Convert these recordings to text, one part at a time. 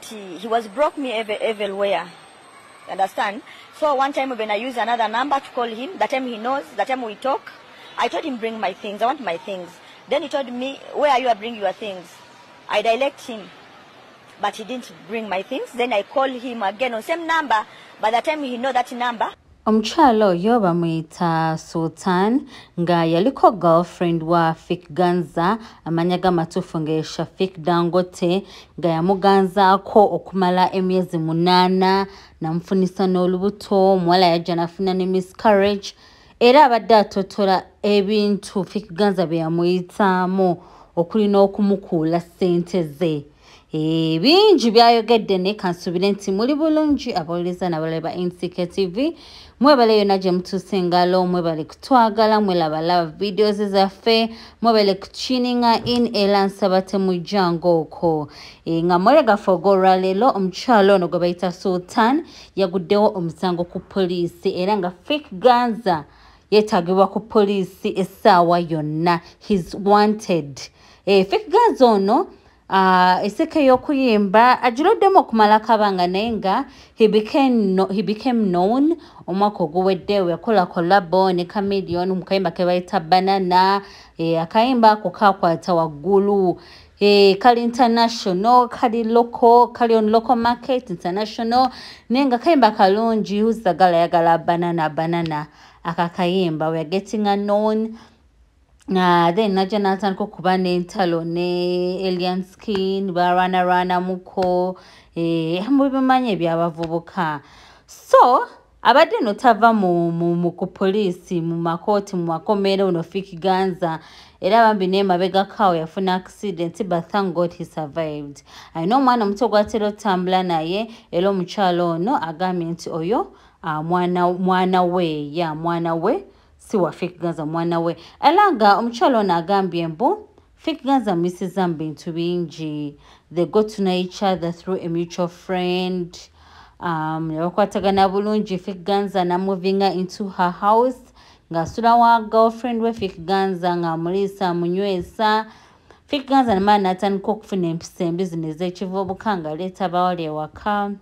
he was broke me everywhere. Understand? So one time when I use another number to call him, that time he knows, that time we talk, I told him bring my things, I want my things. Then he told me, where are you, I bring your things. I direct him, but he didn't bring my things. Then I call him again on same number, by the time he know that number. Omukyala oyo bamuyita Sultan nga yaliko girlfriend wa Fik Ganza, amanya g'amatuufu nga ye Shafik Dangote, nga yamuganzaako okumala emyezi 8 namufunisa n'olubuto. Omuwala yajja n'afuna ne miscarriage, era abadde atotola ebintu Fik Ganza bye yamuyitaamu okuli n'okumukuula ssente ze. Bingi byayogedde, naye kansuubire nti muli bulungi abawuliriza n'abalala ba NCK TV. Mwebale yonna gye mutuuse engalo, mwebale kutwagala, mwelabalaba videos zaffe, mwebale kutuninga in, era nsaba temujjanga okwo. Nga mweregafe ogw'olwaleero, omukyala ono gwe bayita Sultan yaguddewo omusango ku poliisi, era nga Fik Ganza yeetaagibwa ku poliisi essaawa yonna. He's wanted. Fik Ganza ono eseke y'okuyimba agiroddemu okumala akabanga, naye nga he became known omwaka oguwedde yakola collabo ne Chameleone mu kayimba ke bayita Banana. Akayimba ako kakwata waggulu, kali international, kali local, kali on local market international, naye nga kayimba kalungi. Who's the yagala banana banana, akakayimba we are getting a known. Then najja n'atandika okuba n'entalo ne Alien Skin, balwanalwanamuko, mubimanyi ebyabavubuka. So abadde no tava mu ku poliisi, mu makooti, mu makomera ono Fik Ganza, era bambi n'emabegako awo yafuna accident, but thank God he survived. Alina omwana omuto gw'atera otambula naye, era omukyala ono agambye nti oyo mwana we, ya mwana we, si wa Fik Ganza, mwana we. Era nga omukyala ono agambye mbu Fik Ganza amuyisizza mu bintu bingi. They got to know each other through a mutual friend. Ne bakwatagana bulungi. Fik Ganza namovinga into her house ng'asula wa girlfriend we Fik Ganza, ng'amuliisa, amunywesa. Fik Ganza namala n'atandika okufuna empisa embi zino ez'ekivubuka, ng'aleeta bawala ewaka.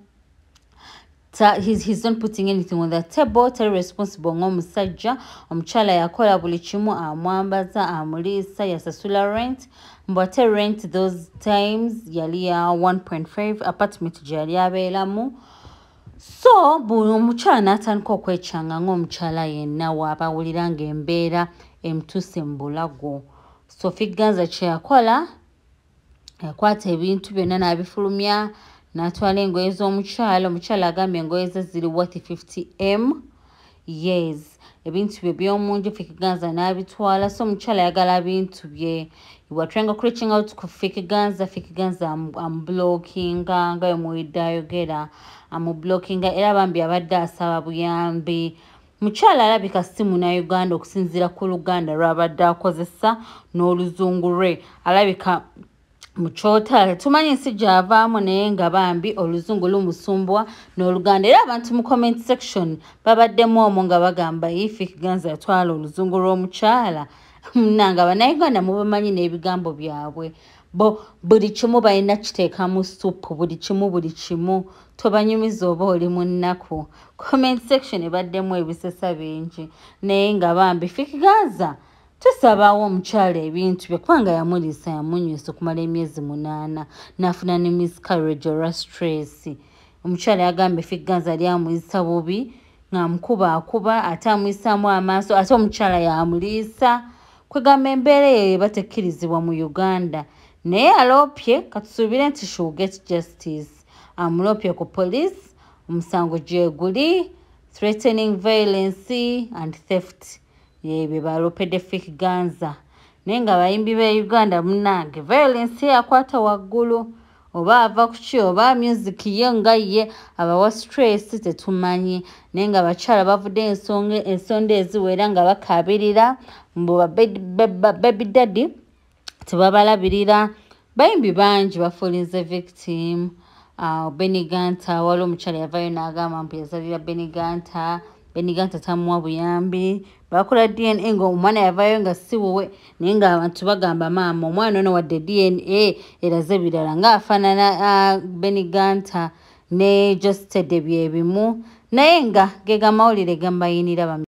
He's not putting anything on the table, tali responsible ng'omusajja. Omukyala yakola buli kimu, amwambaza, amuliisa, yasasula rent. Mbu ate rent those times yali ya 1.5 apartment gye yali abeeramu. So omukyala n'atandika okwekyanga ng'omukyala yenna waaba awulira ng'embeera emutuuse mu bulago. So Fik Ganza kye yakola, yakwata ebintu byonna n'abifulumya, n'atwala engoye z'omukyala. Omukyala agambye engoye ze ziri worth 50M. Yes, ebintu bye by'omunju Fik Ganza n'abitwala. So omukyala ayagala bintu bye. We were trying reaching out ku Fik Ganza. Fik Ganza amublockinga, nga bwe ayogera amublockinga, era bambi abadde asaba buyambi. Mukyala alabika si Munnayuganda okusinziira ku Luganda lw'abadde akozesa n'oluzungu lwe. Alabika mukyotala, tumanyi ensi gy'avaamu, naye nga bambi oluzungu lumusumbwa n'Oluganda. Era abantu mu comment section babaddemu omwo nga bagamba Fik Ganza yatwala oluzungu lw'omukyala. Munnange, Abannayuganda mubamanyi n'ebigambo byabwe, bo buli kimu balina kiteekamu supu, buli kimu, buli kimu. Tobanyumiza oba oli mu nnaku. Comment section ebaddemu ebisesa bingi, naye nga bambi Fik Ganza tusabaawo omukyala ebintu bye, kubanga yamuliisa, yamunywesa okumala emyezi 8, n'afuna ne miscarriage olwa stress. Omukyala yagambye Fik Ganza yali amuyisa bubi, ng'amukuba akuba, ate amuyisaamu amaaso, ate omukyala yamuliisa. Kwegamba embeera eyo eba tekkirizibwa mu Uganda, naye aloopye. Katusuubire nti she will get justice. Amuloopye ku police, omusango gye guli threatening violence and theft, ebyo baloopedde Fik Ganza. Naye nga abayimbi b'e Uganda, munnange, violence yakwata waggulu, oba ava ku ki, oba music ye nga ye abawa stress, tetumanyi. Naye nga abakyala bavudde ensonda eziwera nga bakaabirira mbu baby daddy tebabalabirira. Bayimbi bangi bafuulinze victim. Benny Ganta, waliwo omukyala yavayo n'agamba mbu yazalira Benny Ganta, Benny Ganta tamuwa buyambi. Bakola DNA nga omwana yavaayo nga si wuwe, naye ng'abantu bagamba maama omwana ono wadde DNA eraze birala ng'afaanana Benny Ganta ne Geosteady bye bimu, naye nga ge gamawulire gambayinira.